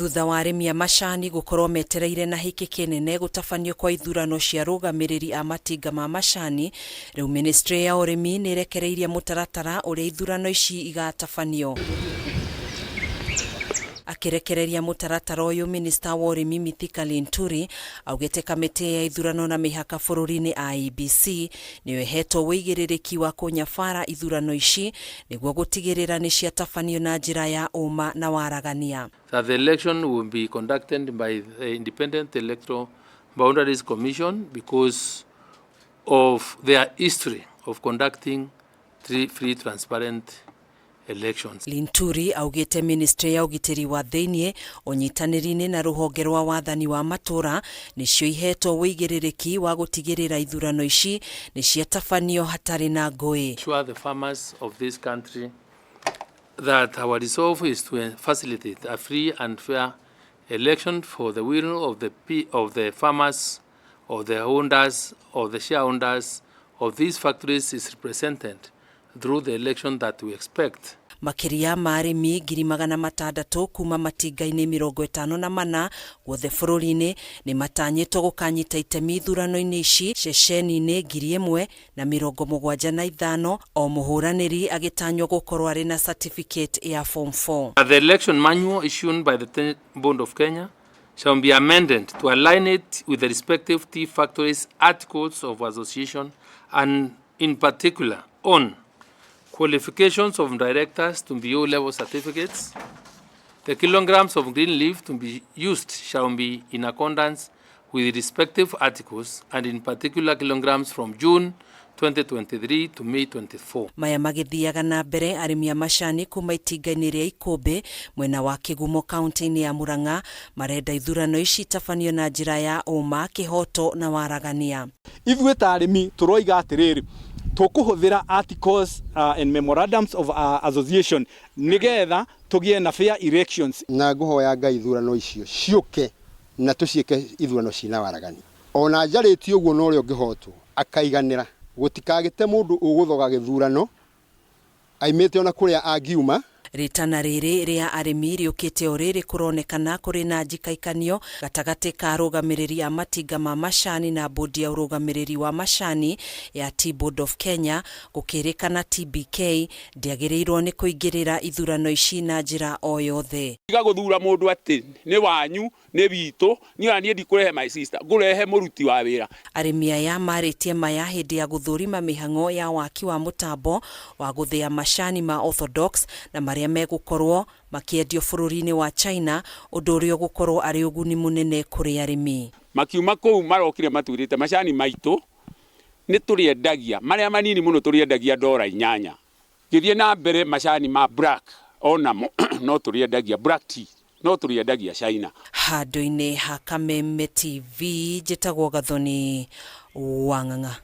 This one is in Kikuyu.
Thutha wa arĩmi a macani gũkorwo metereire na hĩkĩ kĩnene gũtabanio kwa ithurano cia arũgamĩrĩri a matinga ma macani, rĩu ministry ya ũrĩmi nĩ ĩrekereirie mũtaratara ũrĩa ithurano ici igatabanio. Akĩrekereria mũtaratara ũyũ, minista wa ũrĩmi Mithika Linturi augĩte kamĩtĩ ya ithurano na mĩhaka bũrũri-inĩ IEBC nĩyo ĩhetwo ũigĩrĩrĩki wa kũnyabara ithurano ici nĩguo gũtigĩrĩra nĩ ciatabanio na njĩra ya ũma na waragania. That the election will be conducted by the Independent Electoral Boundaries Commission because of their history of conducting free, transparent elections. Linturi augĩte ministry ya ũgitĩri wa thĩinĩ ũnyitanĩri-inĩ na rũhonge rwa wathani wa matũra nĩcio ihetwo ũigĩrĩrĩki wa gũtigĩrĩra ithurano ici nĩ ciatabanio hatarĩ na ngũĩ. Assure the farmers of this country that our resolve is to facilitate a free and fair election for the will of the farmers, of the owners, of the shareholders of these factories is represented through the election that we expect. Makĩria ma arĩmi 600,000 kuma matinga-inĩ 54 guothe bũrũri-inĩ nĩ matanyĩtwo gũkanyita itemi ithurano-inĩ ici ceceni-inĩ 1,075, o mũhũranĩri agĩtanywo gũkorwo arĩ na certificate ya form 4. The election manual issued by the Tea Board of Kenya shall be amended to align it with the respective tea factories' articles of association and in particular on qualifications of directors to be O-level certificates. The kilograms of green leaf to be used shall be in accordance with the respective articles and in particular kilograms from June 2023 to May 24. Maya magĩthiaga na mbere, arĩmi a macani kuma itinga-inĩ rĩa Ikũmbĩ mwena wa Kĩgumo kaunti-inĩ ya Murang'a marenda ithurano ici itabanio na njĩra ya ũma, kĩhoto na waragania. Ithuĩ ta arĩmi tũroiga atĩrĩrĩ, tũkũhũthĩra articles and memorandums of association nĩgetha tũgĩe na fair elections. Na ngũhoya Ngai ithurano icio ciũke na tũciĩke ithurano cina waragani. Ona njarĩtie ũguo na ũrĩa ũngĩhotwo akaiganĩra, gũtikagĩte mũndũ ũgũthoga gĩthurano aimĩte ona kũrĩa angiuma. Rĩtana rĩrĩ rĩa arĩmi rĩũkĩte o rĩrĩ kũronekana kũrĩ na njikaikanio gatagatĩ ka arũgamĩrĩri a matinga ma macani na bodi ya ũrũgamĩrĩri wa macani ya Tea Board of Kenya, gũkĩrĩkana TBK ndĩagĩrĩirwo nĩ kũingĩrĩra ithurano ici na njĩra o yothe. Tiga gũthura mũndũ atĩ nĩ wanyu nĩ witũ, niĩ ona niĩ ndikũrehe my sister, ngũrehe mũruti wa wĩra. Arĩmi aya marĩtie maya hĩndĩ ya gũthũrima mĩhang'o ya waki wa mũtambo wa gũthĩa macani ma Orthodox na marĩa megũkorwo makĩendio bũrũri-inĩ wa China, ũndũ ũrĩa ũgũkorwo arĩ ũguni mũnene kũrĩ arĩmi. Makiuma kũu marokire matwĩrĩte macani maitũ nĩ tũrĩendagia marĩa manini mũno, tũrĩendagia $8. Gĩthiĩ na mbere macani ma black onamo no tũrĩendagia, black tea no tũrĩendagia China. Handũ-inĩ ha Kameme TV, njĩtagwo Gathoni Wang'ang'a.